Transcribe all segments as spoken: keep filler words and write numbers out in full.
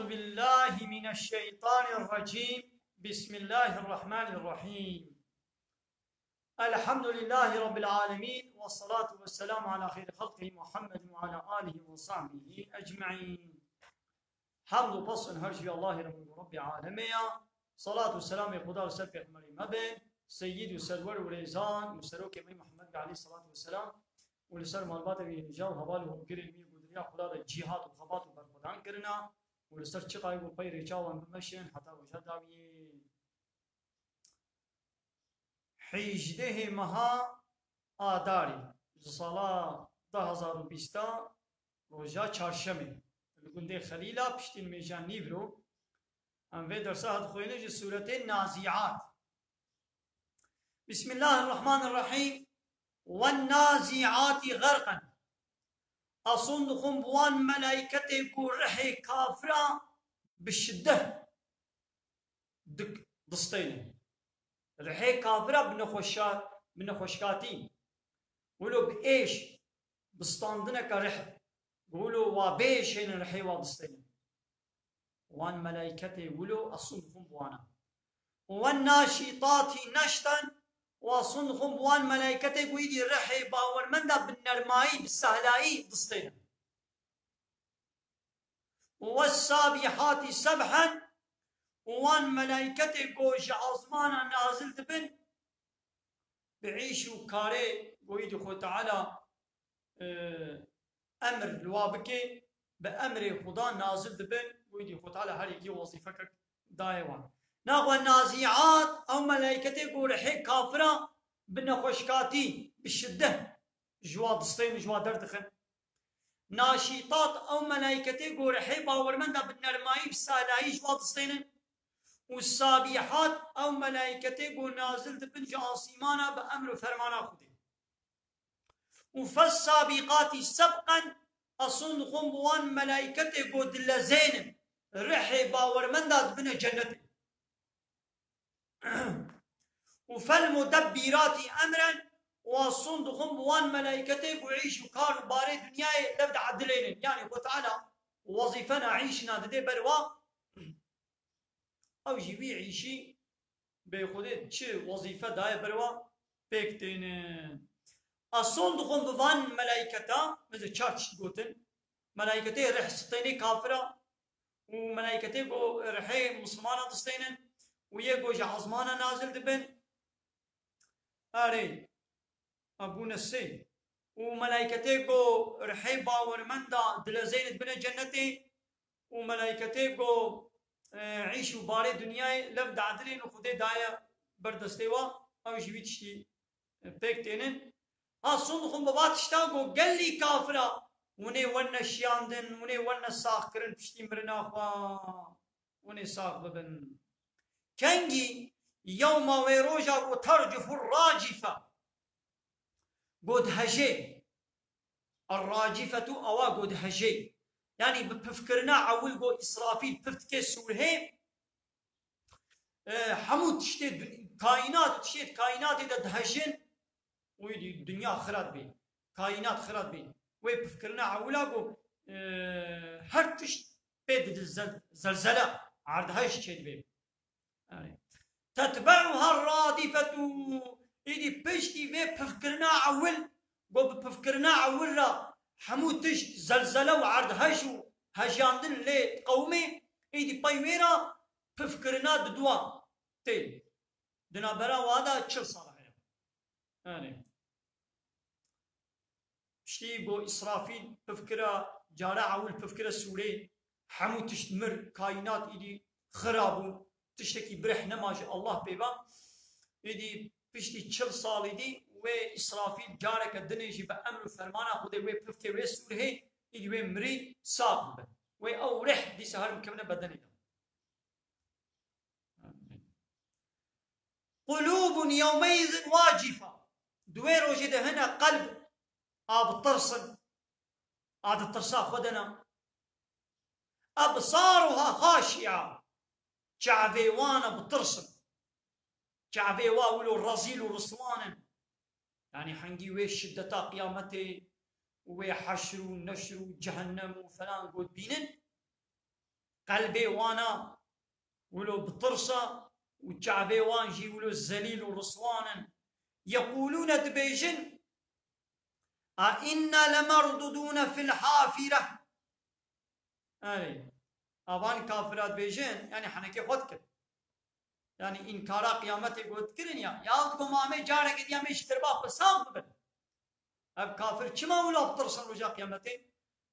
بالله من الشيطان الرجيم. بسم الله الرحمن الرحيم. الحمد لله رب العالمين، والصلاة والسلام على خير خلقه محمد وعلى آله وصحبه أجمعين. Hemd û pes û her jî Allahê Reb û Rebbê alemê ya. Salat û selamê Xuda li ser Pêxemberê me be, Seyyid û Serwer û Rêzan û Serokê me Muhammed be aleyhissalatu vesselam û li ser malbatê wî hêja û heval û hevgirên wî ku di riya Xuda de cîhat û xebat û berxwedan kirina û li ser çiqayê ku pey rêça wan bimeşin heta roja dawiyê. Hêjdehê meha Adarê ji sala du hezar û bîst a, roja çarşemê, li gundê Xelîla piştî nimêja nîvro. Em vê dersa dixwînin ji sûretê Naziat. Bismillahirrahmanirrahîm. Wen naziatî xerqen. Eson dixwin bi wan melayketê ku rihê kafira bi şiddet dik-, distênin. Rihê kafira bi nexweşa-, bi nexweşkatî, wilo bi êş, bi standineke rih, wilo wa bêşênin rihê wa distênin. Wan melayketê wilo eson dixwin bi wana. Wan naşîtatî neşten, û eson dixwin bi wan melayketê ku îdî rihê bawermenda bi nermayî, bi sehlayî distênin. Û wes-sabîhatî sebhen, û wan melayketê ku ji ezmana nazil dibin, bi îş û karê ku îdî Xwe Teala, e, emir li wa bike, bi emrê Xuda nazil dibin, ku îdî Xwe Teala her yekî wezîfekek daye wan. Naxwe naziat, ew melayketê ku rihê kafira bi nexweşkatî, bi şiddet ji wa distênin, ji wa derdixin. Naşîtat, ew melayketê ku rihê bawermenda bi nermayî, bi salayî ji wa distênin. Û sabîhat, ew melayketê ku nazil dibin ji asîmana bi emr û fermana Xwedê. Û fes-sabîqatî sebqen, eson dixwin bi wan melayketê ku dilezênin, rihê bawermenda dibine cennetê. Û fel-mudebbîratî emren, û eson dixwin bi wan melayketê ku îş û kar û barê dinyayê lev diedilênin. Yanî Xwe Teala wezîfena îşina dide ber wa, ew jî wî îşî bê Xwedê çi wezîfe daye ber wa pêk tênin. Eson dixwin bi van melayketa, meze çar tişt gotin. Melayketê rih stênê kafira, û melayketê ku rihê misilmana distênin, û yê ku ji ezmana nazil dibin. Erê, a bûne sê. Û melayketê ku rihê bawermenda dilezênin dibine cennetê, û melayketê ku, e, îş û barê dinyayê lev diedilên û Xwedê daye ber destê wa, ew jî wî tiştî pêk tênin. Eson dixwin bi va tişta ku gelî kafira winê werne şiyandin, winê werne sax kirin piştî mirina xwe, winê sax bibin. Kengî? Yewma, wê roja ku tercufu racife, ku dihejê. Er-racifetu, ewa ku dihejê. Yanî bi pifkirina ewil ku Îsrafîl pif dike sûrhê, e, hemû tiştê du-, kaînat û tiştê di kaînatê de dihejin û êdî dinya xira dibê, kaînat xira dibê. Wê pifkirina ewila ku, e, her tişt pê didil zel-, zelzele, erdhej çêdibê. Erê. Tetbe'uha radîfetu. Îdî piştî vê pifkirina ewil, ku bi pifkirina ewil re hemû tişt zelzele û erdhej û hejandin lê qewimê, îdî pey wê re pifkirina didua tê. Di navbera wa de çil sala heye. Erê. Piştî ku Îsrafîl pifkira, cara ewil pifkira sûrê, hemû tişt mir, kaînat îdî xira bû, tiştekî bireh nema ji Allah pê ve. Îdî piştî çil sal îdî wê Îsrafîl careke dinê jî bi emr û fermana Xwedê wê pifkê wê sûrhê, îdî wê mirî sax bibe. Wê ew rih dîsa her bikevine bedenê de. Qulûbun yewmeîzin wacifa. Di wê rojê de hine qelb a bi tirs in, a di tirsa xwe de ne. Ebsaruha xaşi'a. Çavê wan e bi tirs in. Çavê wa wilo rezîl û riswan in. Yanî hengî wê şiddeta qiyametê û wê heşr û neşr û cehennem û felan ku dibînin, qelbê wan a wilo bitirsa û çavê wan jî wilo zelîl û riswan in. Yeqûlûne, dibêjin, a inna lemerdudûne fil hafire. Erê, avan kafira dibêjin, yanî henekê xwe dikir. Yanî înkara qiyametê got dikirin ya. Ya digo ma em ê careke dî em ê ji tirba xwe sax bibin. Ev kafir çima wila bitirsin roja qiyametê?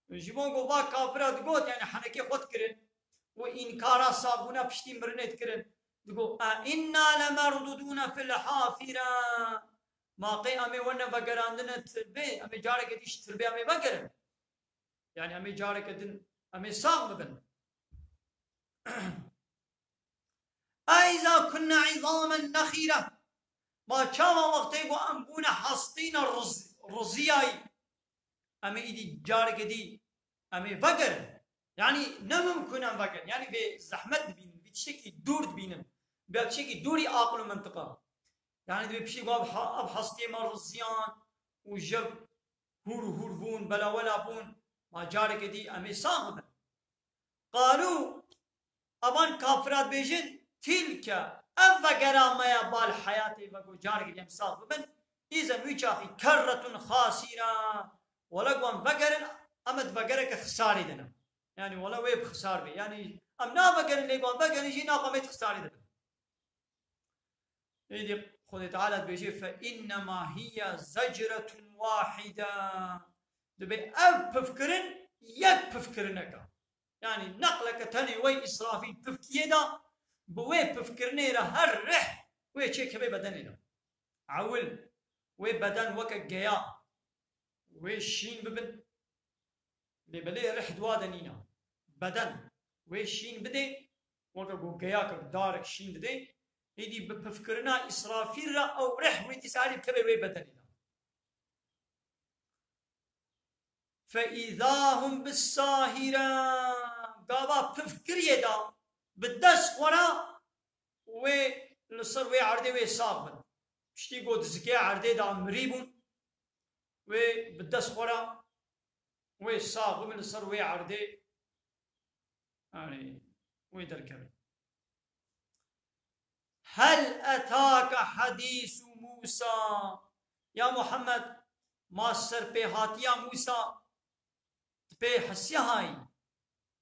Ji bo ku va kafira digot, yanî henekê xwe dikirin û înkara saxbûna piştî mirinê dikirin. Digot, a inna lemerdudûne fil hafire. Ma qey em ê wene vegerandine tirbê, em ê careke dî ji tirbê em ê vegerin. Yanî em ê careke din, em ê sax bibin. A îza kunna îzamen nexîre. Ma çawa wextê ku em bûne hestîne riz-, riziyayî, em ê îdî careke dî, em ê vegerin. Yanî ne mimkun em vegerin. Yanî vê zehmet dibînin, vê tiştekî dûr dibînin. Vê tiştekî dûrî aqil û mintiqa. Yanî divê piştî ku ev ha-, ev hestiyê me riziyan û ji hûr û hûr bûn, belawela bûn, ma careke dî em ê sax bibin. Qalû, evan kafira dibêjin, tîlke, ev vegera me ya bal heyatê ve ku careke dî em sax bibin, îzen wî çaxî kerretun xasîra, wele ku em vegerin, em di vegereke xisarî de ne. Yanî wele wê bi xisar bê. Yanî em navegerin lê ku em vegerin jî naxwe em ê di xisarî de bin. Êdî Xwedê Teala dibêje, fe innema hiye zecretun wahide. Dibê ev pifkirin yek pifkirinek e. Yanî neqleke tenê wey Îsrafîl pifkiyê da, bi wê pifkirinê re her rih wê çêkeve bedenê de. Ewil wê beden weke geya wê şîn bibin. Lê belê rih di wa de nîne. Beden wê şîn bidê, weke ku geyake bi darek şîn didê, êdî bi pifkirina Îsrafîl re ew rih wê dîsa herî bikeve wê bedenê de. Fe îza hum bis sahire. Gava pif kiriye de bi dest xwe re wê li ser wê erdê wê sax bin. Piştî ku di zikê erdê de mirî bûn, wê bi dest xwe re wê sax bibin li ser wê erdê, yanî wê derkevin. Hel etake hedîsu Musa. Ya Muhammed, ma serpêhatiya Musa tu pê hesiyahayî?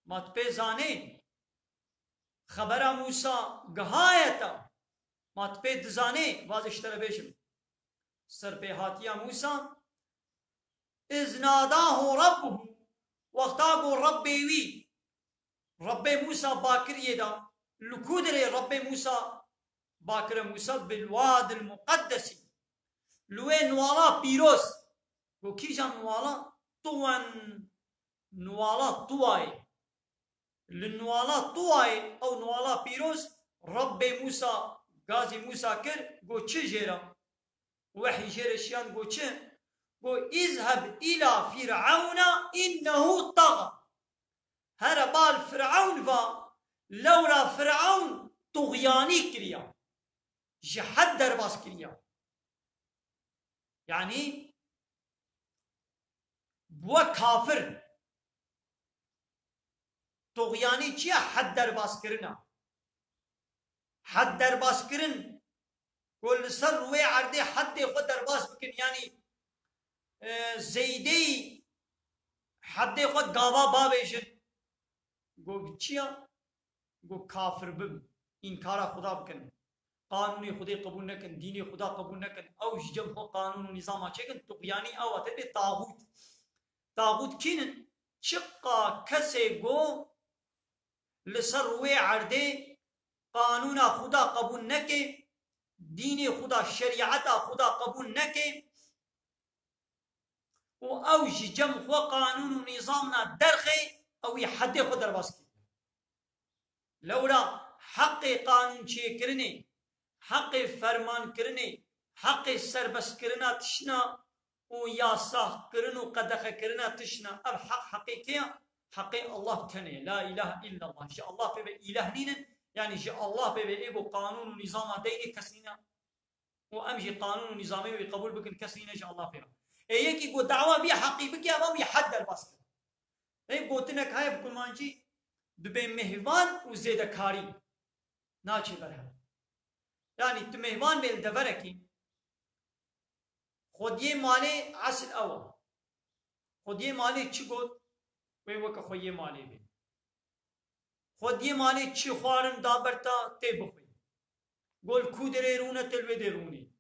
Ma tu pê zanê? Xebera Musa gihaye te? Ma tu pê dizanê? Vazê ji te re bêjim. Serpêhatiya Musa, iz nadahu rabbuhu, wexta ku Rebbê wî, Rebbê Musa bakiriyê da, li ku dirê Rebbê Musa bakire Musa, bil wadil muqeddesî, li wê nuwala pîroz, ku kîjan nuwala? Tuwen, nuwala Tuwayê. Li nuwala Tuwayê, ew nuwala pîroz, Rebbê Musa, gazî Musa kir, got çi jê re? Wehî jê re şiyan got çi? Got, "Îzheb îla Fîr'ewna înnehu taxa." Here bal Fir'ewn va, lewra Fir'ewn tuxyanî kiriya. Ji hed derbas kiriya. Yanî bûwe kafir. Tuxyanî çi ye? Hed derbaskirina. Hed derbaskirin ku li ser rûyê erdê heddê xwe derbas bikin, yanî, e, zeydeyî heddê xwe gava bavêjin. Got çi ya? Got kafir bin, înkara Xuda bikin. Qanûnê Xwedê qebûl nekin, dînê Xuda qebûl nekin. Ew ji cem xwe qanûn û nîzama çêkin, tuxyanî ew e, tê bê taxût. Taxût kîn in? Çiqa kesê go li ser rûyê erdê qanûna Xuda qebûl neke, dînê Xuda, şerîeta Xuda qebûl neke û ew ji cem xwe qanûn û nîzamna derxê, ew ê heddê xwe derbas kiriye. Lewra heqê qanûn çêkirinê, heqê fermankirinê, heqê serbestkirina tiştna û yasakkirin û qedexekirina tiştna, ev heq heqê kê ya? Heqê Allah tenê. La ilahe illallah. Ji Allah pê ve îleh nînin, yanî ji Allah pê ve ê ku qanûn û nîzama deynê kes nîne. Û em jî qanûn û nîzamê wî qebûl bikin, kes nîne ji Allah pê ve. Ê yekî ku dawa vî heqî bike, ev wî hed derbas kir. Ê gotinek heye bi kurmancî, dibê mêhvan û zêdekarî naçê berhev. Yanî tu mêhvan bê li deverekî, xwediyê malê esil ew e. Xwediyê malê çi got, wê weke xwediyê malê bê. Xwediyê malê çi xwarin da ber te, tê bixwî. Gol ku derê rûne, tê li wê dê rûnê.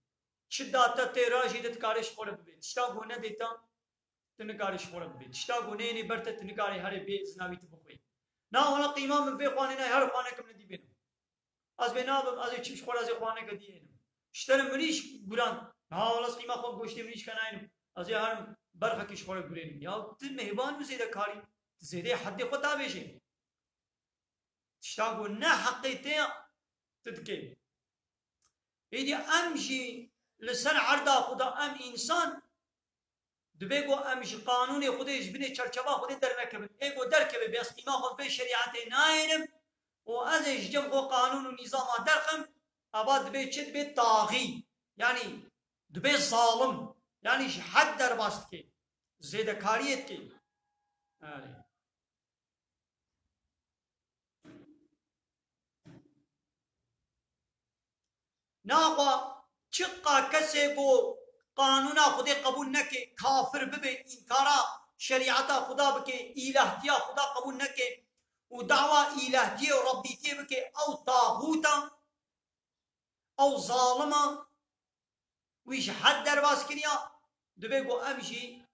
Çi da te tê ra jî de dikarê ji xwe re bibê. Tişta ku nedê te, tu nikarê ji xwe re bibê. Tişta ku neyênê ber te, tu nikarê herê bê izina wî tu bixwî. Na wala qîma min vê xwanê nayê, her xwanekim li dî bênim. Ez bê nabim, ez ê çi ji xwe re ez ê xwaneke dî ênim. Ji te re mirîşk guran. Ha wala ez qîma xwe goştê mirîşka nayênim. Ez ê herim berxekî ji xwe re gurênim. Ya tu mêhban û zêdekarî, tu zêdeyê heddê xwe ta bêjê. Tişta ku ne heqê te ya, tu dikê. Êdî em jî li ser erda Xuda, em însan, dibê ku em ji qanûnê Xwedê, ji binê çerçeva Xwedê dernekevin. Ê ku derkeve, bê ez qîma xwe vê şerîetê nayênim û ez ê ji cem xwe qanûn û nîzama derxim, eva dibê çi? Dibê taxî. Yanî dibê zalim. Yanî ji hed derbas dikê. Zêdekariyê dikê. Erê. Naxwe çiqa kesê ku qanûna Xwedê qebûl neke, kafir bibe, înkara şerîeta Xuda bike, îlahtiya Xuda qebûl neke û dawa îlahtiyê û rebbîtiyê bike, ew taxût e, ew zalim e, wî ji hed derbas kiriya, dibê ku em jî,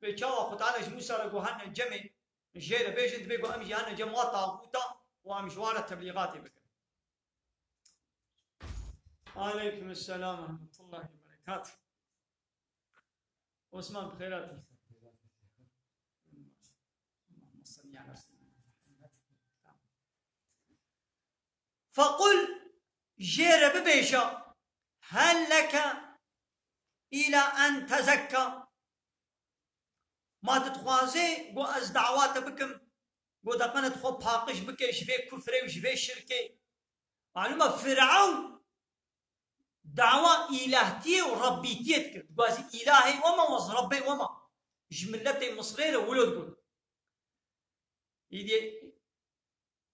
wê çawa Xwe Teala ji Mûsa re got hene cemê jê re bêjin, dibê ku em jî hene cem wa taxûta û em ji wan re teblîxatê bikin. Aleykum selam ve rahmetullahi ve berekatuh. Osman, bi xêr hatî. Fequl, jê re bibêje, hel leke îla en tezekka. Ma tu dixwazê ku ez dawa te bikim, ku deqene tu xwe paqij bike ji vê kufrê û ji vê şirkê? Malûm e, Firewn dawa îlahtiyê û rebbîtiyê dikir. Dixwazî îlahê we me, wez rebbê we me. Ji miletê Misrê re wilo digot. Îdî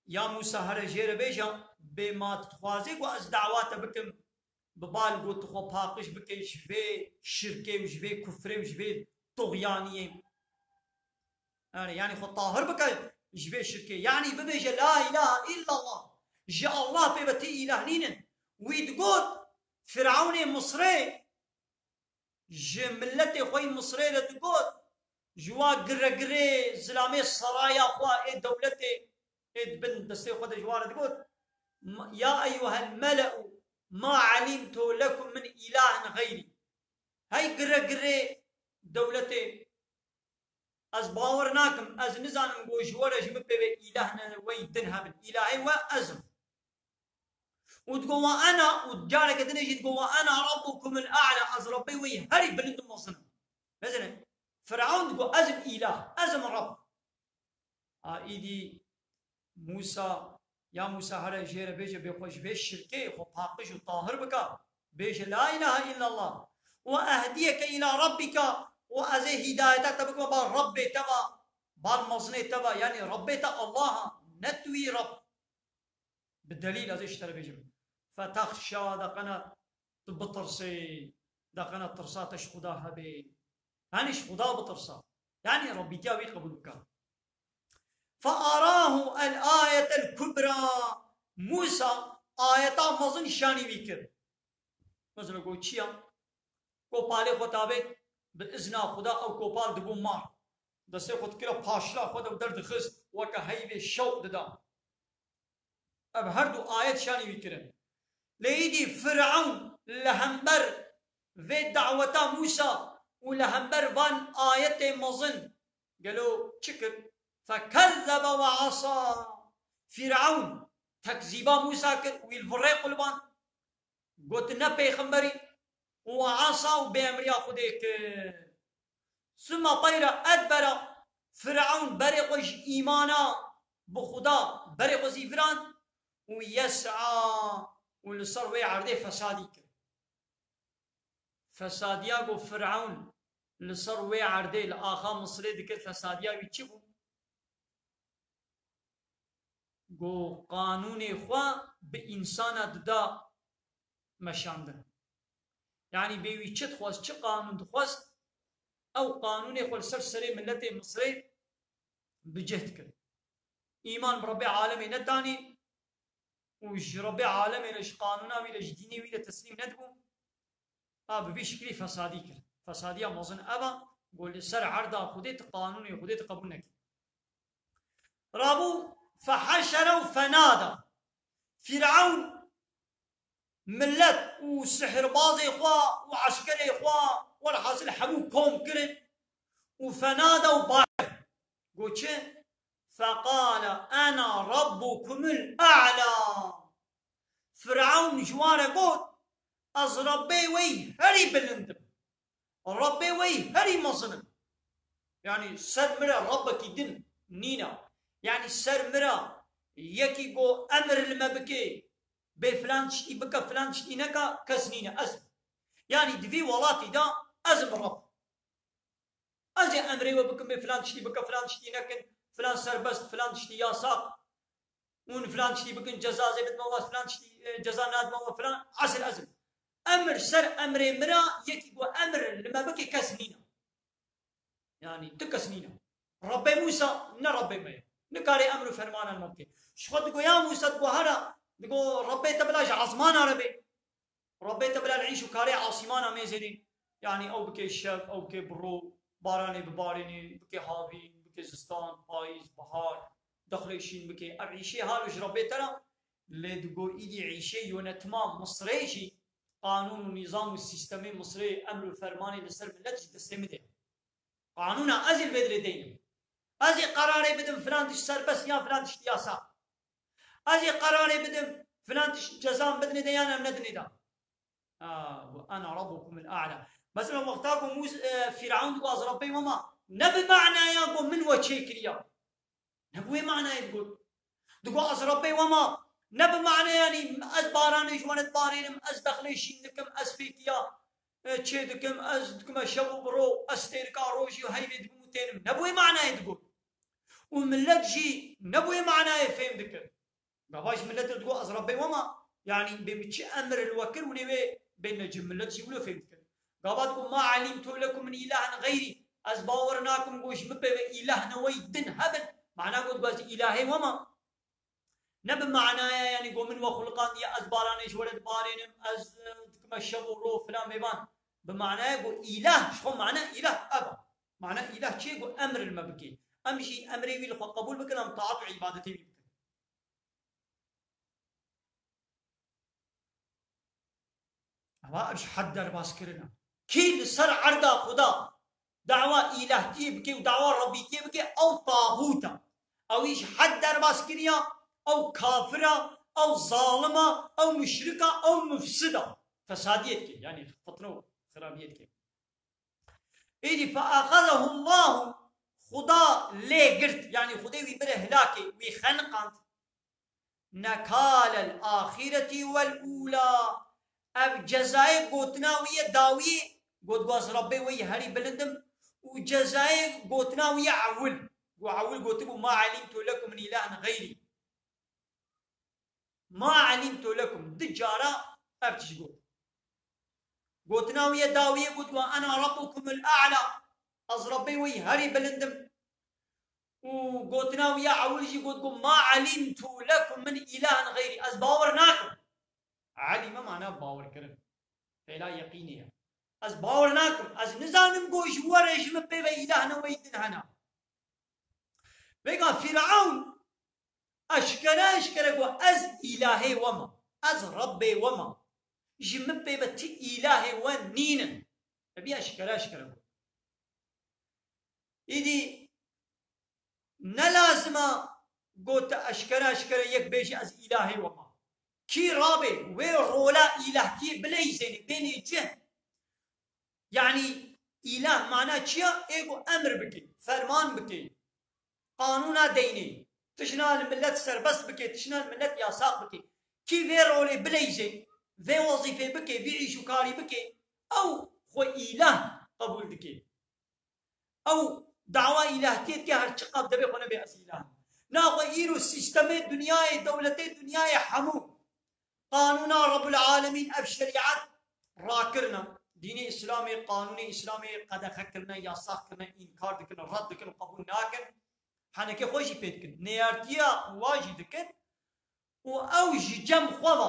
Ya Mûsa, here jê re bêje, bê ma tu dixwazê ku ez dawa te bikim, bi bal ku tu xwe paqij bike ji vê şirkê û ji vê kufrê û ji vê tuxyaniyê. Yanî, yanî xwe tahir bike ji vê şirkê. Yanî bibêje, La ilahe illallah. Ji Allah pê ve tê îlah nînin. Wî digot, Firewnê Misrê ji miletê xwe yî Misrê re digot, ji wa giregirê zilamê seraya xwe ê dewletê, ê di bin destê xwe de ji wa re digot, "Ya eyyuhel mele'u ma alimtu lekum min ilahin xeyrî." Hey giregirê dewletê, ez bawer nakim, ez nizanim ku ji we re ji min pê ve îlah ne, wey din hebin. Îlahê we ez im. Û digo, "Wa ena", û careke dinê jî digo, "Wa ena rabbukumul a'la", ez Rebbê we yî herî bilind û mezin im. Mezin e. Firewn digo, "Ez im îlah, ez im Reb." A îdî Mûsa, ya Mûsa, here jê re bêje, bê xwe ji vê şirkê xwe paqij û tahir bika. Bêje, "La ilahe illallah. Ve ehdiyeke ila rabbika." Û ez ê hîdayeta te bikim ba Rebbê te va, ba mezinê te va, yanî Rebbê te Allah a, ne tu yî Reb. Bi delîl ez ê ji te re bêjim. Fetexşa, deqene tu bitirsê, deqene tirsa te ji Xuda hebe. Yanî ji Xuda bitirsa. Yanî Rebbîtiya wî qebûl bike. Fearahu el ayetel kubra. Mûsa ayeta mezin şanî wî kir. Mesela got çi ya? Kopalê xwe tavêt, bi izna Xuda ew kopal dibû mar. Destê xwe dikire paşla xwe de û derdixist, weke heyvê şewq dida. Ev her du ayet şanî wî kirin. Lê îdî Firewn li hember vê daweta Mûsa û li hember van ayetê mezin gelo çi kir? Fekezzebe ve asa. Firewn tekzîba Mûsa kir, wî li virê qulband. Got, "Ne pêxemberî", û asa û bêemriya Xwedê kir. Suma teyra edbera, Firewn berê xwe ji îmana bi Xuda berê xwe zîvirand û yes'a û li ser wê erdê fesadî kir. Fesadiya ku Firewn li ser wê erdê li axa Misirê dikir, fesadiya wî çi bû? Go qanûnê xwe bi însana dida meşandin. Yanî bê wî çi dixwest, çi qanûn dixwest, ew qanûnê xwe li ser serê miletê Misrê bi cih dikir. Îman bi Rebbê alemê nedanî û ji Rebbê alemê re, ji qanûna wî re, ji dînê wî re teslîm nedibû. A bi vî şiklî fesadî kir. Fesadiya mezin ev a, got li ser erda Xwedê tu qanûnê Xwedê tu qebûl nekî. Rabû feheşere û fenada. Fîrewn millet û sihirbazê xwe û eskerê xwe, welhasil hemû kom kirin û fenada û bar. Got çi? Feqale ena rabbukumul a'la. Firawn ji wan re got, ez Rebbê wey herî bilind im. Rebbê wey herî mezin im. Yanî ser min re Rebbekî din nîne. Yanî ser min re yekî go emir li me bike, bê filan tiştî bike, filan tiştî neke, kes nîne. Ez, yanî di vî welatî de ez im Reb. Ez ê emrê we bikim, bê filan tiştî bike, filan tiştî nekin, filan serbest, filan tiştî yasak. Hûn filan tiştî bikin, ceza ez ê bidime we, filan tiştî, e, ceza nadime we, filan. Esil ez im. Emir ser emrê min a, yekî ku emir li me bike kes nîne. Yanî tu kes nîne. Rebbê Mûsa ne Rebbê me ye. Nikare emr û fermana me bike. Ji xwe digo ya Mûsa, digo hera, digo Rebbê te bila ji ezmana re bê. Rebbê te bila li îş û karê asîmana mêzênê. Yanî ew bike şev, ew bike bi ro, baranê bibarênê, bike havîn, bike zistan, payîz, bihar, dexlê şîn bike. Ev îşê halo ji Rebbê te re. Lê digo îdî îşê yonetima Misrê jî, qanûn û nîzam û sîstemê Misrê, emr û fermanê li ser milet ji destê min de. Qanûna ez ê li vê dilê deynim. Ez ê qerarê bidim filan tişt serbest ya filan tişt yasak. Ez ê qerarê bidim filan tişt cezam bidinê de yan em nedinê de. A, û ena rabbukumul a'la. Mesela wexta ku Mûs-, e, Fîrewn digo ez Rebbê we ma, ne bi manaya ku min we çêkiriya. Ne bi wê manayê digot. Digot ez Rebbê we ma. Ne bi manaya, yanî ez baranê ji we re dibarênim, ez dexlê şîn dikim, ez fêkiya, e, çê dikim, ez dikime şev û bi ro, ez têrika rojî û heyvê dibim û tênim. Ne bi wê manayê digot. Û millet jî ne bi wê manayê fêm dikir. Gava ji millet re digot ez Rebbê we ma. Yanî bê min çi emir li we kir, hûn ê wê bêne cih, millet jî wilo fêm dikin. Gava digot ma elimtu lekum min ilahin xeyrî. Ez bawer nakim ku ji min pê ve îlah ne wey din hebin. Mana got, got ez îlahê we ma. Ne bi manaya, yanî got min we xuliqandiye, ez baranê ji we re dibarênim, ez, e, dikime şev û ro filan mêvan. Bi manaya got îlah, ji xwe mana îlah ev a. Mana îlah çi ye? Got emir li me bike. Em jî emrê wî li xwe qebûl bikin, em taat û îbadetê wî bikin. Eva ev ji hed derbas kirine. Kî li ser erda Xuda dawa îlahtiyê bike û dawa Rebbîtiyê bike, ew taxût e. Ew î ji hed derbas kiriya, ew kafir e, ew zalim e, ew muşrik e, ew mufsid e. Fesadiyê dike, yanî fitne û xirabiyê dike. Îdî feexezehu Allahu, Xuda lê girt, yanî Xudê wî bire hilakê, wî xeniqand. Nekalel axireti wel ula. Ev cezayê gotina wî ye dawiyê, got, got ez Rebbê we yî herî bilind im, û cezayê gotina wî ye ewil. Got ewil gotibû, ma elimtu lekum min ilahin xeyrî. Ma elimtu lekum, du cara ev tişt got. Gotina wî ye dawiyê got, wa ena rabbukumul a'la. Ez Rebbê we yî herî bilind im. Û gotina wî ya ewil jî got, got, ma elimtu lekum min ilahin xeyrî. Ez bawer nakim. Elîme mana bawerkirin. Pêla yeqînê ye. Ez bawer nakim. Ez nizanim got ji we re ji min pê ve îlah ne wey din hene. Vêga Fîrewn eşkere eşkere got, ez îlahê we me, ez Rebbê we me. Ji min pê ve ti îlahê we nînin. Ev eşkere eşkere got. Îdî ne lazim e got te eşkere eşkere yek bêjî ez îlahê we me. Kî rabê wê rola îlahtiyê bileyzênê, bênê cih. Yanî îlah mana çi ya? Ê ku emir bike, ferman bike, qanûna deynê, tişna li millet serbest bike, tişna li millet yasak bike. Kî vê rolê bileyzê, vê wezîfê bike, vî îş û karî bike, ew xwe îlah qebûl dike. Ew dawa îlahtiyê dike, her çiqas dibê xwe nebe ez îlah im. Naxwe îro sîstemê dinyayê, dewletê dinyayê hemû qanûna Rebbul Alemîn, ev şerîet rakirine. Dînê Îslamê, qanûnê Îslamê qedexe kirine, yasax kirine, înkar dikin, red dikin, qebûl nakin. Henekê xwe jî pê dikin. Nêyartiya wa jî dikin û ew ji cem xwe ve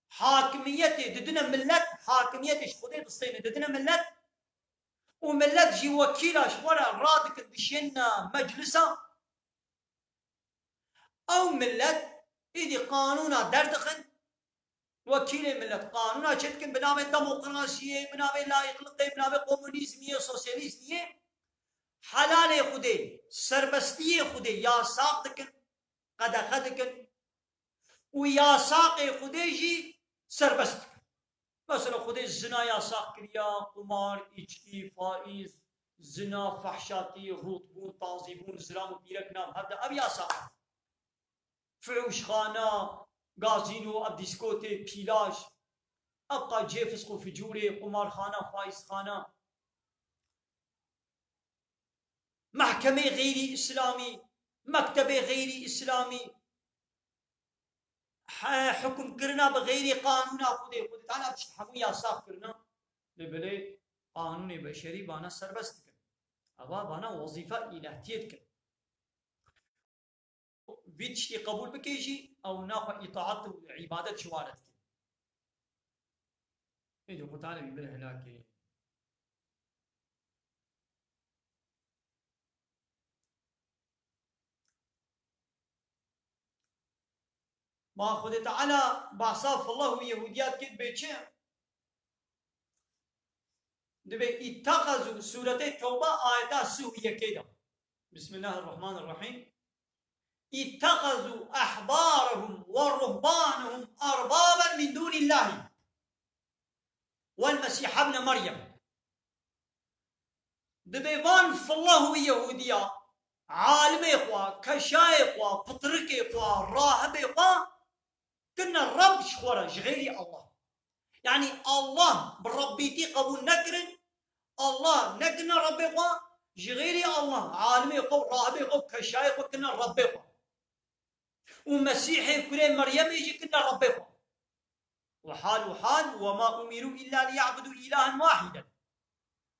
hakimiyetê didine millet, hakimiyetê ji Xwedê distêne didine millet û millet jî wekîla ji xwe re radikin, dişêne meclisa ew millet êdî qanûna derdixin, wekîlê millet qanûna çêdikin bi navê demokrasiyê, bi navê layîqliqê, bi navê komunîzmiyê, sosyalîzmiyê, helalê Xwedê, serbestiyê Xwedê yasax dikin, qedexe dikin û yasaqê Xwedê jî serbest dikin. Mesela Xwedê zina yasax kiriya, qumar, îçkî, faîz, zina, fehşatî, rûtbûn, tazîbûn, zilam û pîrek nav hev de ev yasax. Fihûşxana, gazîno, ev dîskotê, pîlaj, ev qa cihê fisq û ficûrê, qumarxana, faîzxana. Mehkemê xeyrî îslamî, mektebê xeyrî îslamî, he-, hukmkirina bi xeyrî qanûna Xwedê, Xwedê Teala tişt hemû yasax kirina. Lê belê qanûnê beşerî vana serbest dikin. Eva vana wezîfa îlehtiyê dikin. Vî tiştî qebûl bike jî, ew naxwe îtaat û îbadet ji wan re dike. Êdî Xwedê Teala wî bir helakê. Ma Xwedê Teala bahsa fillah û Yehûdiya dike dibê çi? Dibê îttexezû, sûretê Tewbe, ayeta sih û yekê de. Bismillahirrahmanirrahîm. İttehazû ehbârehum ve ruhbânehum erbaben min dûnillâhi vel Mesîh ibne Meryem. Dibê van fillah û Yehûdiya, alimê xwe, keşayê xwe, pitrikê xwe, rahibê xwe, kirine Reb ji xwe re, ji xeyrî Allah. Yanî Allah bi Rebbîtî qebûl nekirin, Allah nekirine Rebbê xwe, ji xeyrî Allah, alimê xwe, rahibê xwe, keşayê xwe kirine Rebbê xwe. Û Mesîhê kurê Meryemê jî kirine Rebbê xwe. Û hal û hal, "Ve ma umiru illa liya'budu ilahen wahiden."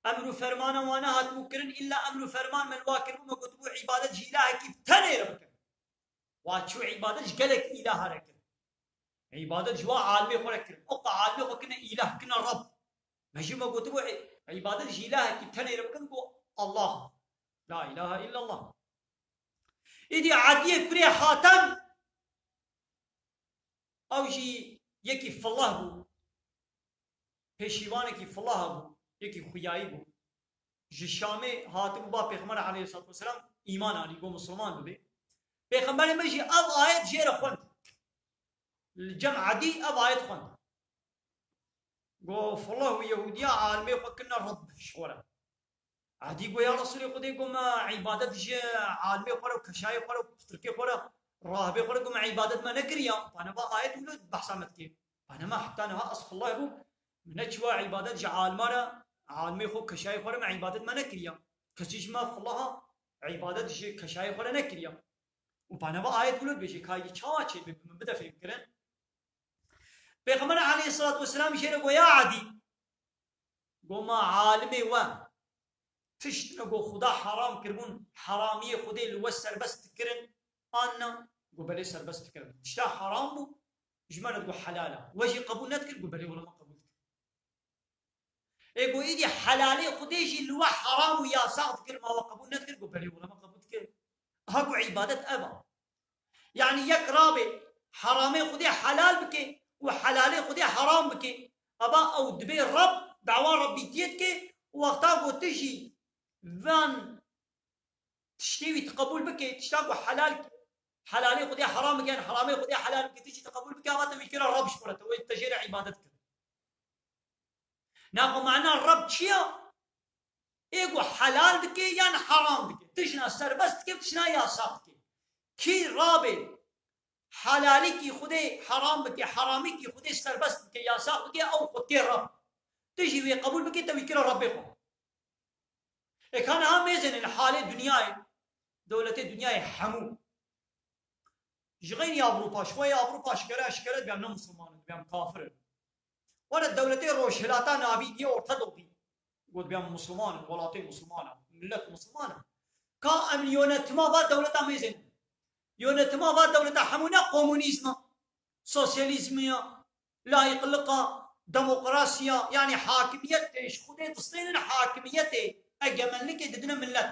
Emr û fermana wan nehatibû kirin, illa emr û ferman me li wa kiribû, me gotibû, "Îbadet ji îlahekî bi tenê re bikin." Wa çû îbadet ji gelek îlaha re kir. Îbadet ji wa alimê xwe re kir. O qe alimê xwe kirine îlah, kirine Reb. Me jî me gotibû, î-, îbadet ji îlahekî tenê re bikin, got Allah. La ilahe illallah. Îdî Ediyê kurê Hatem, ew jî yekî fillah bû. Pêşîvanekî fillah bû, yekî xuyayî bû. Ji Şamê hatibû ba Pêxember aleyhissalatu vesselam îman anî, got misilman bibe. Pêxemberê me jî ev ayet jê re xwend. Li cem Edî ev ayet xwend. Got, fillah û Yehûdiya alimê xwe kirine Reb ji xwe re. Edî got, ya Resûlê Xwedê, got, me îbadet ji alimê xwe re û keşayê xwe re û pitirkê xwe re, rahibê xwe re, got, me îbadet me nekiriya. Pane va ayet wilo behsa me dike. Pane me heta niha ez fillah bûm. Min neçiwa îbadet ji alima re, alimê xwe, keşayê xwe re me îbadet me nekiriya. Kesî ji me filaha îbadet ji keşayê xwe re nekiriya. Û paneva ayet wilo dibêje, ka yî çawa çêbe, bi min bide fêmkirin. Pêxember aleyhissalatu vesselam jê re got, ya Edî, got, ma alimê we tişt ne got Xuda heram kiribûn, heramiyê Xwedê li we serbest dikirin, an na? Got, belê serbest dikirin. Tişta heram bû, ji me re digot helal e. We jî qebûl nedikir? Got, belê wela me qebûl dikir. Ê got, îdî helalê Xwedê jî li we heram û yasax dikir, ma we qebûl nedikir? Got, belê wela me qebûl dikir. Aha got, îbadet ev e. Yanî yek rabe heramê Xwedê helal bike û helalê Xwedê heram bike. Eva ew dibê Reb, dawa Rebbîtiyê dike û wexta got tu jî van tiştê wî tu qebûl bike, tişta ku helal, helalê Xwedê heram bike, yan heramê Xwedê helal bike, tu jî tu qebûl bike, ava te wî kira Reb ji xwe re, te wê te jê re îbadet kir. Naxwe mana Reb çi ya? Ê ku helal dike yan heram dike, tişna serbest dike, tişna yasax dike. Kî rabe helalikî Xwedê heram bike, heramikî Xwedê serbest bike, yasax bike, ew xwe tê Reb. Tu jî wê qebûl bike, te wî kira Rebbê xwe. Ê ka niha mêzêne li halê dinyayê, dewletê dinyayê hemû, Ji xeynî Ewropa, ji xwe yê Ewropa ji kere, ji kere dibêm ne Musulman in, dibêm kafir in. Were dewletê Rojhilata Navîn yê Orta Doğî. Got dibêm Musulman in, welatê Musulman e, millet Musulman e. Ka em li yönetima va dewleta mêzên. Yönetima va dewleta hemû ne komunîzm e, sosyalîzm e, layıklık e, demokrasiya, yani hakimiyet, e, ji Xwedê distênin hakimiyetê, egemenlikê didine millet.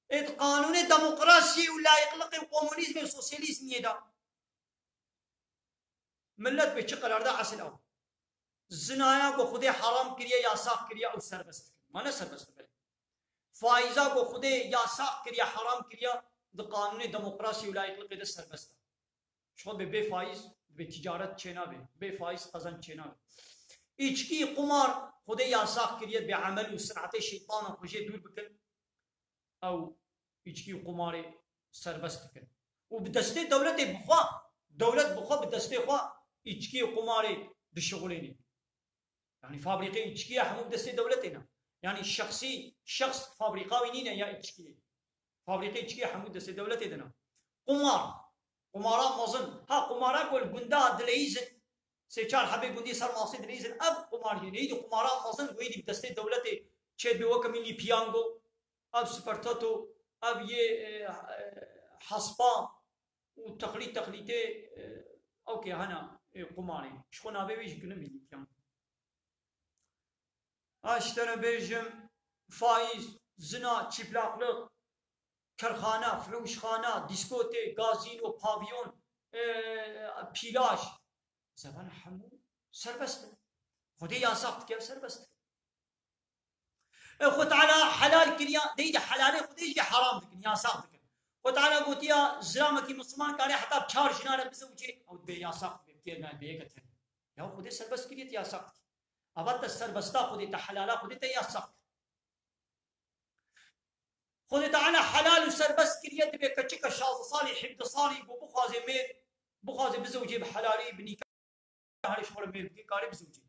Ê di qanûnê demokrasiyê û layıklıkê û komunîzmê û sosyalîzmiyê de. Millet bê çi qerar da esil ew. Zinaya ku Xwedê haram kiriye, yasax kiriye, ew serbest dikin. Ma ne serbest dikin. Faiza ku Xwedê yasax kiriye, haram kiriye, di qanûnê demokrasiyê û layıklıkê de serbest e. Ji xwe bê, bê faiz, bê ticaret çênabe, bê faiz qazanc çênabe. Îçkî, qumar, Xwedê yasax kiriye, bê emel û sinetê şeytanan xwe jê dûr bikin. Ew îçkî û qumarê serbest dikin. Û bi destê dewletê bixwe, dewlet bixwe bi destê xwe îçkî û qumarê dişixulênî. Yani fabrîqê îçkî ya hemû bi destê dewletê ne. Yani şexsî, şexs fabrîqa wî nîne ya îçkiyê. Fabrîqê îçkî ya hemû destê dewletê de ne. Qumar, qumara mezin. Ha, qumara ku li gunda dileyîzin. Sê çar hebê gundî ser masê dileyîzin. Ev qumar jî neydi qumara mezin, wê dî bi destê dewletê çê dibe weke mîlî piyango. Ev Supertoto, ev yê, e, e, hespa û texlît texlîtê, e, ew kê hene, e, qumarê. Ji xwe navê wê jî kinim hînî piyango. Ha, ji te re bêjim, faiz, zina, çîplaqlik, kerxana, fihûşxana, dîskotê, gazîno, pavyon, e, pîlaj. Zevan hemû serbest in. Xwedê yasax dike, serbest in. E, Xwe Teala helal kiriya, dey de helalê Xwedê jî haram dikin, yasax dikin. Xwe Teala gotiya, zilamekî Misliman kare heta çar jinan re bizewicê, ew dibe yasax, dibe bikê, ne, dibe yeke tenê. Ya Xwedê serbest kiriye, te yasax dikî. Ava te serbesta Xwedê, te helala Xwedê te yasax kir. Xwedê Teala helal û serbest kiriye, dibe keçika şazdeh salî, hevdeh salî ku bixwaze mêr, bixwaze bizewicê bi helalî, bi nîkahê, herê ji xwe re mêr bike, kare bizewicê.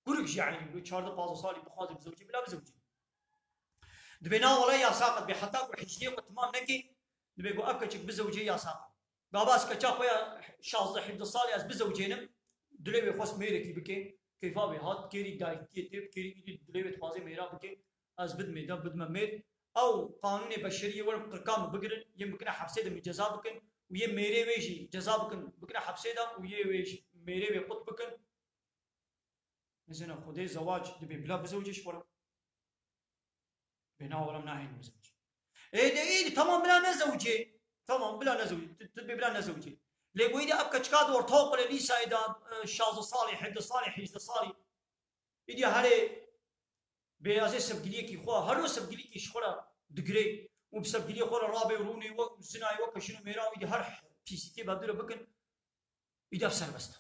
Kurik jî eynî wilo, çardeh pazdeh salî bixwaze bizewicê, bila bizewicê. Dibe na wele yasax e, dibe heta ku hîjdê xwe timam neke, dibe ku ev keçik bizewicê yasax e. Baba ez keça xwe ya şazdeh hevdeh salî ez bizewicênim, dilê wê xwest mêrekî bike, keyfa wê hat, kêrî dayikiyê tê, kêrî îdî dilê wê dixwaze mêra bike, ez bidimê de, bidime mêr. Ew qanûnê beşeriyê werin qirka min bigirin, yê min bikine hepsê de min ceza bikin û yê mêrê wê jî ceza bikin, bikine hepsê de û yê wê jî mêrê wê qut bikin. Mesela Xwedê zewac dibe bila bizewicê ji xwe re. Bê na wela nahêlin bizewicê. Ê de ê de tamam bila nezewicê. Tamam bila nezewicê. Tu, tu bê bila nezewicê. Lê goyî de ev keçika di ortaokul e, lîsayê de, e, şazdeh salî, hevdeh salî, hîjdeh salî. Îdî herê bê ez ê sevgiliyekî xwe, her ro sevgiliyekî ji xwe re digirê û bi sevgiliyê xwe re rabê rûnê we û zinayê we keşin û mêra wî de her pîsîtiyê bi dû re bikin. Îdî ev serbest e.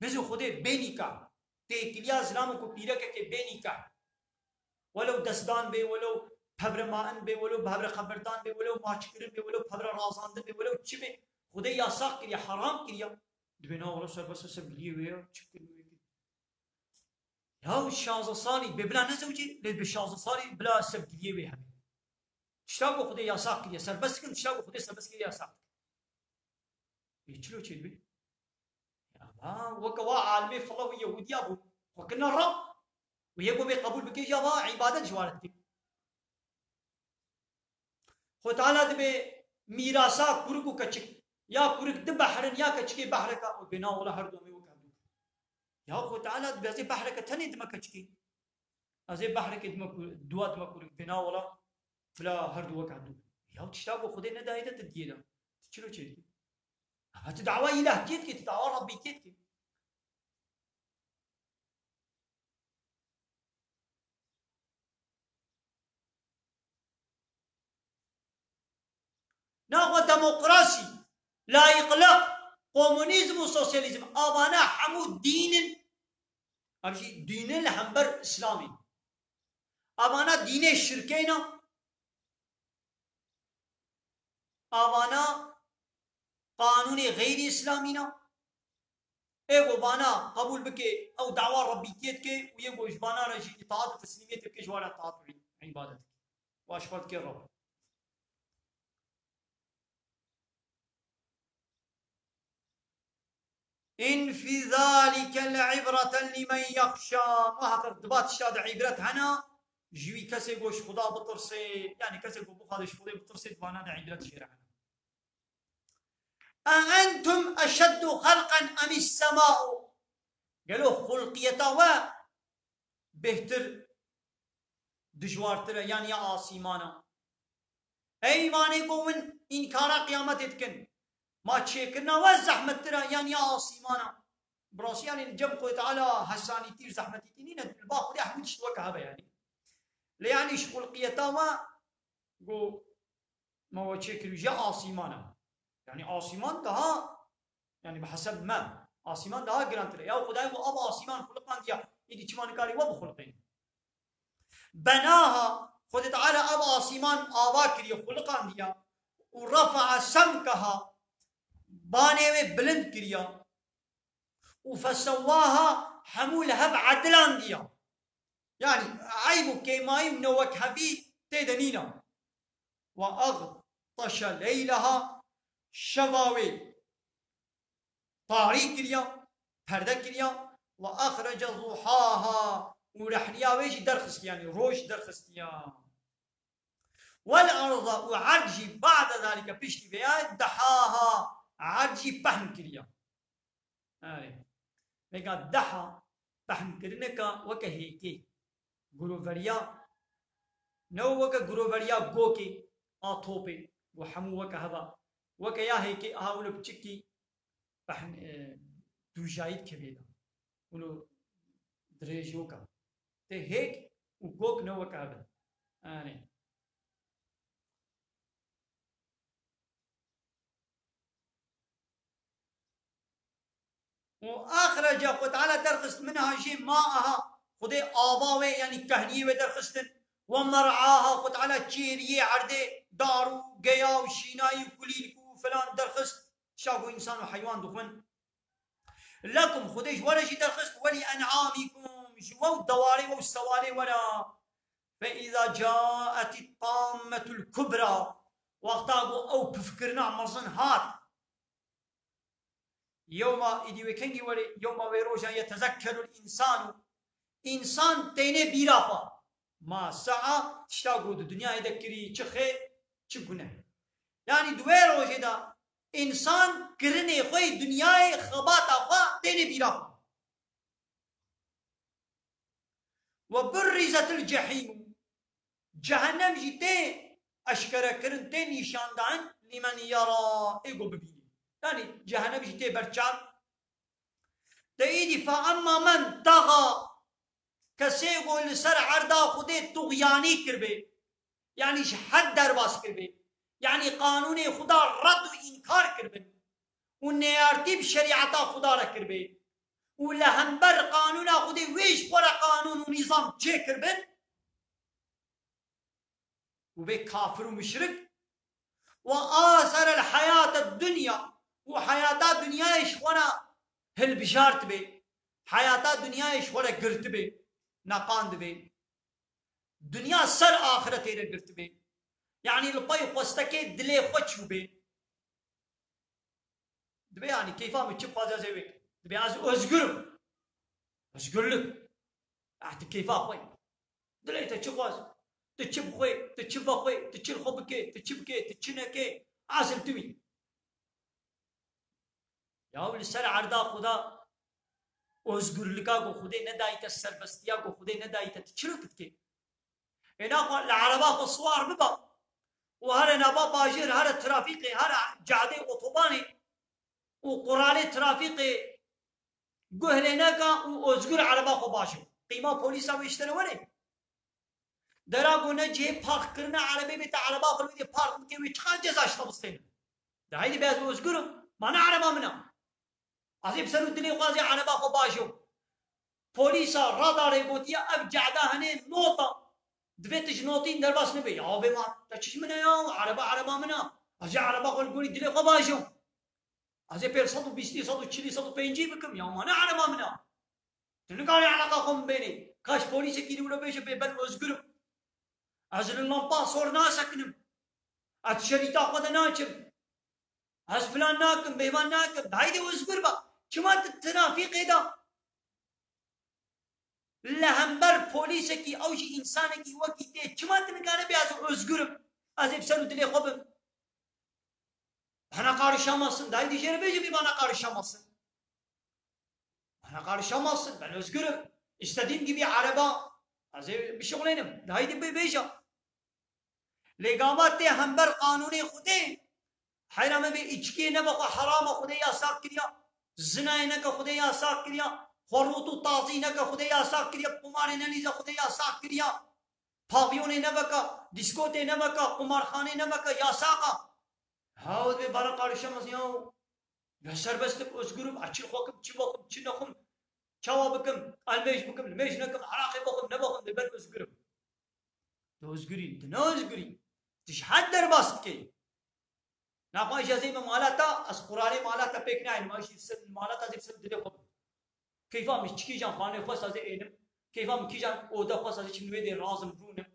Nêzî Xwedê bê nîka. Têkiliya zilamê ku pîrekekê bê nîka. Welew destdan bê, welew pevre main bê, welew pevre xeberdan bê, welew maçkirin bê, welew pevre razandin bê, welew çi bê. Xwedê yasax kiriye, haram kiriye. Dibê na wele serbest e, sevgiliyê wê ye, çi bikin wê bikin. Ya şazdeh salî bê bila nezewicê, lê bi şazdeh salî bila sevgiliyê wê hebe. Tişta ku Xwedê yasax kiriye, serbest dikin, tişta ku Xwedê serbest kiriye, yasax dikin. Ê çilo çêdibê? Ya ba, weke wa alimê fila û Yehudiya bû. Xwe kirine Rab. Û yê ku bê qebûl bike ya ba îbadet ji wan re dike. Xwe Teala dibê mîrasa kurik û keçik. Ya kurik di behrin ya keçikê behreka û bê na wela her du em ê wek hev du. Ya Xwe Teala dibê ez ê behreke tenê dime keçikê. Ez ê behreke dime ku-, dua dime kurik bê na wela bila her du wek hev du. Ya tişta ku Xwedê nedayê te tu diyê de. Tu çilo çêdikî? Ama tu dawa îlahkiyê dikî, tu dawa Rabbîkiyê dikî. Naxwe demokrasî, layıklık, komunîzm û sosyalîzm, avana hemû dîn in. Ev jî dîn in li hember Îslamê. Avana dînê şirkê ne. Avana qanûnê xeyrî Îslamî ne. Ê ku vana qebûl bike, ew dawa Rebbîtiyê dike û yê ku ji vana re jî îtaat û teslîmiyetê bike, ji wan re îtaat û îbadet dike. Wa ji xwe dike Reb. إن في ذلك لعبرة لمن يخشى. Muheqeq di va tişta de îbret hene, ji wî kesê ku ji Xuda bitirsê, yanî kesê ku bixwaze ji Xwedê bitirsê, di vana de îbret jê re hene. أأنتم أشد خلقا أم السماء. Gelo xulqiyeta we bêhtir, dijwartir e yan ya asîmana? Ey îmanê ku hûn înkara qiyametê dikin, ma çêkirina we zehmettir e yan ya asîmana? Bi rastî, yanî li cem Xwedê Teala hesanîtî û zehmetîtî nîne, li ba Xwedê hemû tişt weke hebe yanî. Lê yanî ji xulqiyeta we ku me we çêkirî ji asîmana. Yanî asîman daha, yanî bi heseb me, asîman daha girantir e. Ya Xwedayê ku ev asîman xuliqandiya, îdî çima nikarî we bixuliqîn? بناها، Xwedê Teala ev asîman ava kiriye, xuliqandiya. ورفع سمكها، banê wê bilind kiriya. û فسواها، hemû li hev edilandiya. Yanî eyb û kêmayî û newekhevî tê de nîne. وأغطش ليلها، şeva wê tarî kiriya, perde kiriya. وأخرج ضحاها، û rehniya wê jî derxistiya, yanî roj derxistiya. والأرض، û erd jî بعد ذلك، piştî vêya, دحاها، erd jî pehn kiriya. Erê. Vêga deha pehmkirineka weke hêkê. Giroveriya, ne weke giroveriya gokê, a topê, ku hemû weke heva. Weke ya hêkê, aha wilo piçikî pehm, e, dûjayî dikevê de. Wilo dirêj weka. Tê hêk û gok ne weke hev in. Erê. û أخرج، Xwe Teala derxist, منها، jê ماءها، Xwedê ava wê, yanî kehniyê wê derxistin, ومرعاها، Xwe Teala çêriyê erdê, dar û geya û şînayî û kulîlk û filan derxist, tişta ku însan û heywan dixwin. لكم، Xwedê ji we re jî derxist, ولأنعامكم، ji we û dewarê we û sewalê we re. فإذا جاءت الطامة الكبرى، wexta ku ew pifkirina mezin hat. Yewma, îdî wê kengî were, yewma, wê roja, يتذكر الإنسان، însan têne bîra xwe. Ma sea, tişta ku di dinyayê de kirî, çi xêr, çi guneh. Yanî di wê rojê de însan kirinê xwe yê dinyayê, xebata xwe têne bîra xwe. وبرزت الجحيم، cehennem jî tê eşkerekirin, tê nîşandan, لمن يرى، ê ku bibînî. Yanî cehennem jî tê berçav. Te îdî فأما من طغى، kesê ku li ser erda Xwedê tuxyanî kiribê, yanî ji hed derbas kiribê, yanî qanûnê Xweda red û înkar kiribin û neyartî bi şerîeta Xweda re kiribê û li hember qanûna Xwedê wê ji xwe re qanûn û nîzam çêkiribin, û bê kafir û muşrik. وآثر الحياة الدنيا، û heyata dinyayê ji xwe re hilbijartibê, heyata dinyayê ji xwe re girtibê, neqandibê. Dinya ser axiretê re girtibê. Yanî li pey xwestekê dilê xwe çûbê. Dibê, yanî keyfa min çi bixwaze ez ê wê kim. Dibê ez özgür im. Özgürlük. Ah, tu keyfa xwe yî. Dilê te çi xwaz? Tu çi bixwê? Tu çi vexwê? Tu çi li xwe bikê? Tu çi bikê? Tu çi nekê? Asil tu wî. Ya li ser erda Xuda, özgürlüka ku Xwedê nedayî te, serbestiya ku Xwedê nedayî te, tu çi dikê? Ê naxwe li ereba xwe siwar biba û here nava bajêr, here trafîqê, here cadê otobanê û quralê trafîqê guh lê neka û özgür ereba xwe bajo. Qîma polîsa wê ji te re were. Dera ku ne cihê park kirine erebê bê, te ereba xwe li wê dê park bike, wê çiqas ceza ji te bistêne? De heydê bê ez özgür im. Ma ne ereba min e. Ez ê bi ser û dilê xwe ez ê ereba xwe bajom. Polîsa radarê gotiye ev cehda hene nota. Divê tu ji notîn derbas nebe. Ya bê ma, te çi ji min e ya? Ereba ereba min e. Ez ê ereba xwe li gorî dilê xwe bajom. Ez ê pêl sed û bîstî, sed û çilî, sed û pêncî bikim. Ya ma ne ereba min e. Tu nikarî eleqa xwe min bênê. Kaş polîsekî li wilo bêje bê ben özgür im. Ez li lampa sor nasekinim. Ez şerîta xwe de naçim. Ez filan nakim, bêvan nakim. Haydê özgür ba. Çima tu trafîkê de li hember polîsekî, ew jî însanekî wekî tê, çima tu nikane bê ez ozgur im, ez ê bi ser û dilê xwe bim? Bana karışamazsın. Dayı diyeceğine bêje bê bana karışamazsın. Bana karışamazsın. Ben özgürüm. İstediğim gibi araba, ez ê bişuxulênim. Dayı de bê bêje. Lê gava tê hember qanûnê Xwedê, heyra me bê, îçkiyê nebe xwe herama Xwedê yasak kiriya, zinayê neke Xwedê yasak kiriya, xwe rût û tazî neke Xwedê yasak kiriya, qumarê nelîze Xwedê yasak kiriya, pavyonê nebeke, dîskotê nebeke, qumarxanê nebeke, yasak e. Ha, o dibê bana karışamaz ya. Ya serbest im, özgür im, ez çi xwe kim, çi bixwim, çi nexwim, çawa bikim, ez mêj bikim, mêj nekim, heraqê bixwim, nebixwim, dê ben özgür im. Tu özgür î, tu ne özgür î. Tu ji hed derbas dikey. Naxwe ez ê me mala te, ez qurarê mala te pêk naynim, ez jî ser mala te ez ê bi ser dilê xwe bim. Keyfa min ji kîjan xanê xwest ez ê ênim. Keyfa min kîjan ode xwest ez ê çim wê dê razim rûnim.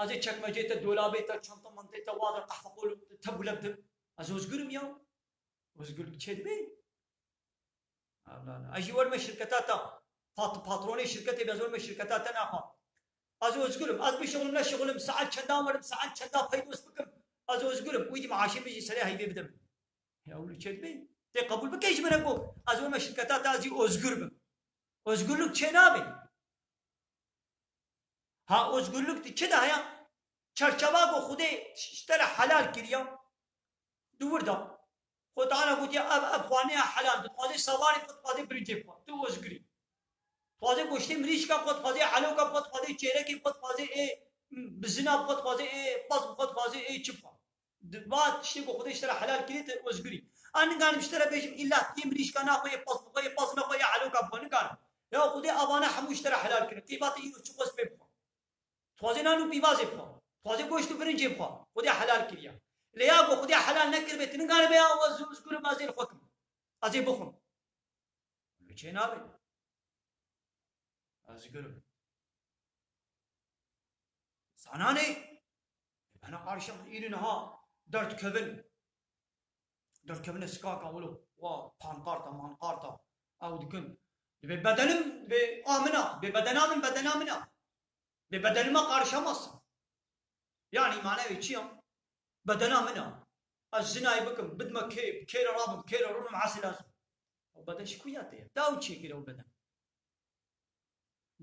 Ez ê çekmecê te, dolabê te, çanta mantê te, wa de qehwe qol te bûle bidim. Ez özgür im ya. Özgürlük çê dibê? Allah Allah. Ez jî werme şirketa te. Pat-, patronê şirketê be, ez werme şirketa te naxwam. Ez özgür im. Ez bişuxulim, neşuxulim, saet çenda werim, saet çenda peydos bikim, ez özgür im. Wî dî maaşê min jî serê heyvê bide min. Ya wilo çê dibê? Tê qebûl bike ji min re ku ez werme şirketa te, ez jî özgür bim. Özgürlük çê nabê. Ha, özgürlük di çi de heye? Çerçeva ku Xwedê ji te re helal kiriya, di wir de. Xwedê Teala gotiye, ev, ev xwaneya helal, dixwazê sawarê bixwe, dixwazê birincê bixwe. Tu özgür î. Dixwazê goştê mirîşka bixwe, dixwazê eloka bixwe, dixwazê çêrekê bixwe, dixwazê ê bizina bixwe, dixwazê ê pez bixwe, dixwazê ê çi bixwe. Di va tiştê ku Xwedê ji te re helal kiriye, tu özgür î. A niganim ji te re bêjim, îlla tu yê mirîşka naxwe, yê pez bixwe, yê pez nexwe, yê eloka bixwe, niganim. Ya Xwedê avana hemû ji te re helal kirin. Keyfa te îro çi xwest pê bixwe. Dixwazê nan û pîvazê bixwe. Dixwazê goşt û birincê bixwe. Xwedê helal kiriye. Lê ya ku Xwedê helal nekiribê, tu nikaribê ya ez özgür im, ez ê li xwe kim. Ez ê bixwim. Li çê nabê. Ez özgür im. Zananê, bana karşıma îrî niha derdikevin. Derkevine sikaka wilo, wa pankarta, mankarta, ew dikin. Dibê bedenim, dibê a min a, dibê bedena min, bedena min a. Dibê bedenime karışamazsın. Yani mane wê çi ya? Bedena min a. Ez zinayê bikim, bidime kê, kê re rabim, kê re rûnim, esê lazim. O beden ji ku ya te ye? Te ew çêkir ew beden?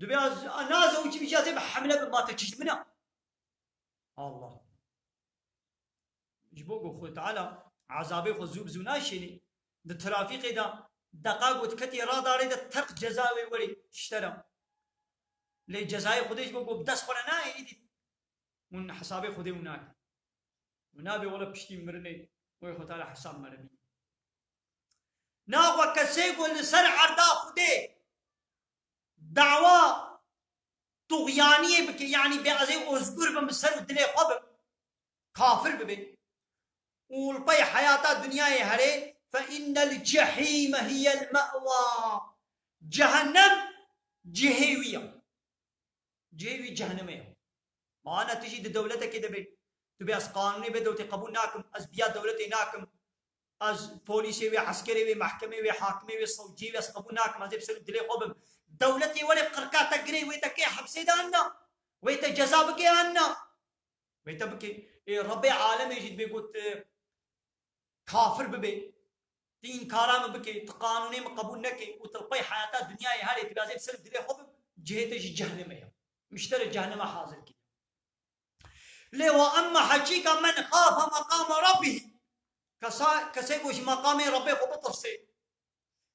Dibê ez, a, naze û çi bî, ez ê bi hemle bim, ma te çi ji min a? Allah. Ji bo ku Xwedê Teala ezabê xwe zû bi zû naşênê, di trafîkê de deqa ku diketî radarê de terq ceza wê werê ji te re. Lê cezayê Xwedê ji bo ku bi dest xwe re nayê, îdî hûn hesabê Xwedê hûn nakin. Hûn nabê wele piştî mirinê wê Xwedê Teala hesab me re bîne. Naxwe kesê ku li ser erda Xwedê dawa tuxyaniyê bike, yanî bê ez ê ozgur bim, bi ser û dilê xwe bim, kafir bibe û li pey heyata dinyayê herê, fe innel cehîme hiyel me'wa. Cehennem cihê wî ya. Cihê wî cehennemê ya. Ma ana tu jî di dewletekê de bê. Tu bê ez qanûnê vê dewletê qebûl nakim, ez biya dewletê nakim. Ez polîsê wê, eskerê wê, mehkemê wê, hakimê wê, sewciyê wê ez qebûl nakim, ez ê bi ser û dilê xwe bim. Dewletê were qirka te girê wê te kê hepsê de anna. Wê te ceza bikê anna. Wê te bikê. Ê, Rebbê alemê jî dibê got, e, kafir bibê. Tu înkara min bikê, tu qanûnê min qebûl nekê û tu li pey heyata dinyayê herê, tu bê ez ê bi ser û dilê xwe bim, cihê te jî cehneme ye. Min ji te re cehneme hazir kiriye. Lê wa emma heqîqa men xafe meqame Rabbih. Kesa-, kesê ku ji meqamê Rabbê xwe bitirsê.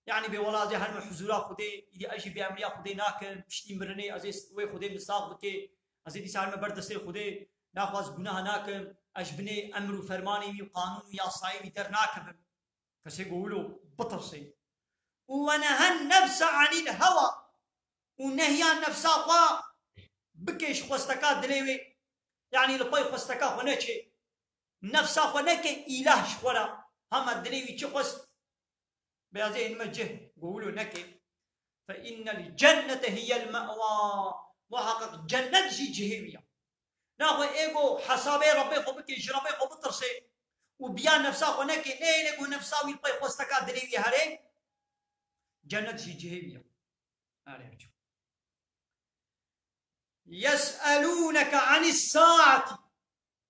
Yanî bê wela ez ê herim huzûra Xwedê, îdî ez jî bêemriya Xwedê nakim, piştî mirinê ez ê wê Xwedê min sax bike, ez ê dîsa herime ber destê Xwedê, naxwe ez gunaha nakim, ez ji binê emr û fermanê wî û qanûn û yasayê wî dernakevim. Kesê ku wilo bitirsê. Û we nehen nefse anîl hewa. Û nehya nefsa xwe bike ji xwesteka dilê wê. Yanî li pey xwesteka xwe neçê. Nefsa xwe neke îlah ji xwe re. Hema dilê wî çi xwest, bê ez ê hênime cih, ku wilo neke. Fe innel cennete hiyel me'wa. Muhaqqeq cennet jî cihê wî ya. Naxwe ê ku hesabê Rebbê xwe bike, ji Rebbê xwe bitirsê û biya nefsa xwe neke, nehêle ku nefsa wî li pey xwesteka dilê wî herê, Cennet jî cihê wî ye. Erê çû. Yes'elûneke anis saati.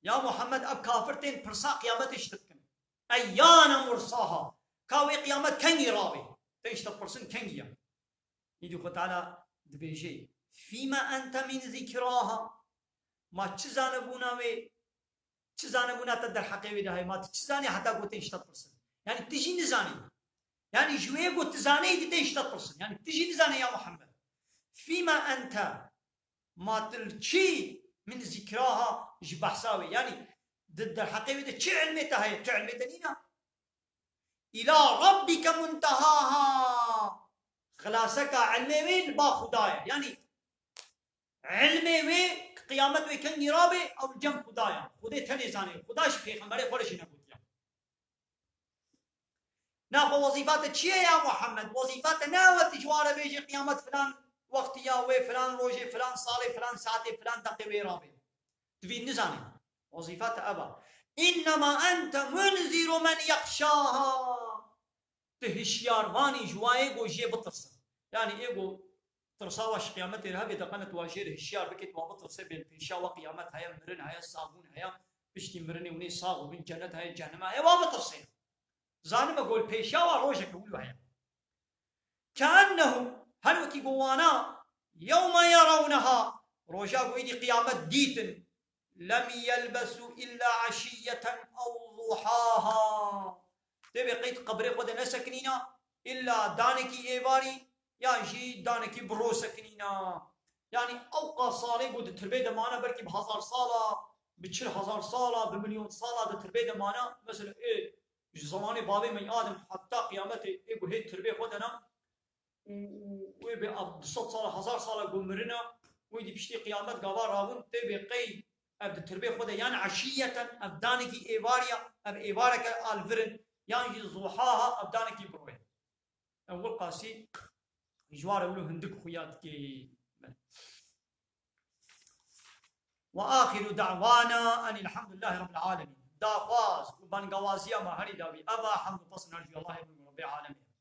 Ya Muhammed, ev kafir tên pirsa qiyametê ji te dikin. Eyyane mursaha. Ka wê qiyamet kengî rawê? Tên ji te dipirsin kengî ye. Îdî Xwe Teala dibêje, fîme ente min zikraha. Ma çi zanebûna wê, çi zanebûna te derheqê wê de heye? Ma tu çi zanî heta ku tên ji te dipirsin? Yanî tu jî nizanî. Yanî ji wê ku tu zanî, dî tên ji te dipirsin. Yanî tu jî nizanî ya Muhammed. Fîme ente, ma tu li çi, min zikraha, ji behsa wê. Yanî di derheqê wê de çi ilmê te heye? Tu ilmê te nîna. Îla rabbike muntehaha. Xilaseka ilmê wê li ba Xuda ye. Yanî ilmê wê, qiyamet wê kengî rabe, ew li cem Xuda ye. Xudê tenê zanê. Xuda ji pêxemberê xwe re jî negotiye. Naxwe wezîfa te çi ye ya Muhammed? Wezîfa te ne ew e tu ji wan re bêjî qiyamet filan wextî ya, wê filan rojê, filan salê, filan saetê, filan deqê wê rabe. Tu vî nizanî. Wezîfa te ev e. Înnema ente munziru men yexşaha. Tu hişyarvanî ji wa yê ku jê bitirsin. Yanî ê ku tirsa wa ji qiyametê re hebe, de qene tu wa jê re hişyar bike, tu wa bitirsê, bê li pêşiya wa qiyamet heye, mirin heye, saxbûn heye, piştî mirinê hûn ê sax bibin, cennet heye, cehennema heye, wa bitirsê. Zanime ku li pêşiya wa rojeke wilo heye. Keennehu, her wekî ku wana, yewme yerawneha, roja ku êdî qiyamet dîtin, lem yelbesu illa eşiyyeten ew duhaha. Tê bê qeyd qebrê xwe de nesekinîna, illa danekî êvarî yan jî danekî bi ro sekinîna. Yanî ew qas salê ku di tirbê de mane, belkî bi hezar sala, bi çil hezar sala, bi milyon sala di tirbê de mane. Mesela ê ji zemanê bavê me Adem heta qiyametê ê ku hê tirbê xwe de ne, û, û wê bê ev du sed sala, hezar sala ku mirine, wê dî piştî qiyamet gava rabûn, tê bê qey ev di tirbê xwe de, yan eşiyeten, ev danekî êvariya, ev êvareke alvirin, yan jî zuhaha, ev danekî bi ro ye. Ew wilqasî ji wan re wilo hindik xuya dikê. Ve axiru da'wana enil hamdulillahi rabbil alemin. Daxwaz û bangawaziya me herî dawî ev e, hemd û pesn her ji Allahê min Rabbê alemê.